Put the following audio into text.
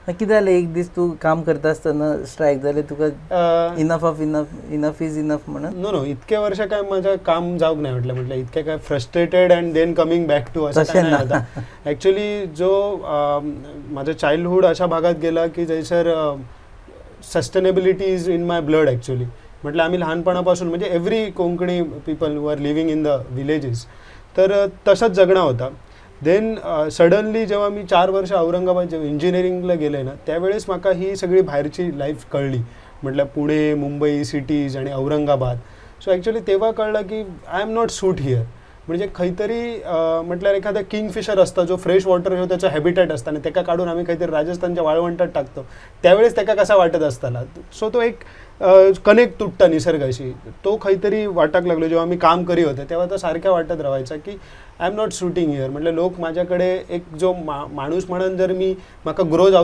कितें जालें, एक दीस तूं काम करता आसतना स्ट्रायक जालें तुका, enough of enough, enough is enough म्हणून? नो नो, इतके वर्ष काय माझं काम जावंक नाही म्हटलं. म्हटलं इतके काय frustrated and then coming back to असं तशें काय नाही ना. होता. ॲक्च्युली जो माझं चाइल्डहुड अशा भागात गेला की जैसर sustainability is in my blood actually. म्हटलं आम्ही लहानपणापासून, म्हणजे every Konkani people who are living in the villages, तर तसंच जगणं होता. Then suddenly जेव्हा मी 4 वर्ष औरंगाबाद जेव्हा इंजिनिअरिंगला गेले ना, त्यावेळेस म्हाका ही सगळी बाहेरची लाईफ कळली. म्हटलं पुणे, मुंबई सिटीज आणि औरंगाबाद. सो ॲक्च्युली तेव्हा कळलं की I am not suit here. म्हणजे खंयतरी म्हटल्यार एखादा किंगफिशर असता जो फ्रेश वॉटर ह्यो त्याचा हॅबिटॅट असता आणि तेका काढून आम्ही काहीतरी राजस्थानच्या वाळवंटात टाकतो, त्यावेळेस तेका कसा वाटत असताला. सो तो एक कनेक्ट तुटता निसर्गाशी, तो खंयतरी वाटाक लागलो. जेव्हा मी काम करी होते तेव्हा तो सारख्या वाटत राहायचा की I am not suiting here. म्हटलं लोक माझ्याकडे एक जो माणूस म्हणून जर मी म्हाका ग्रो जावचो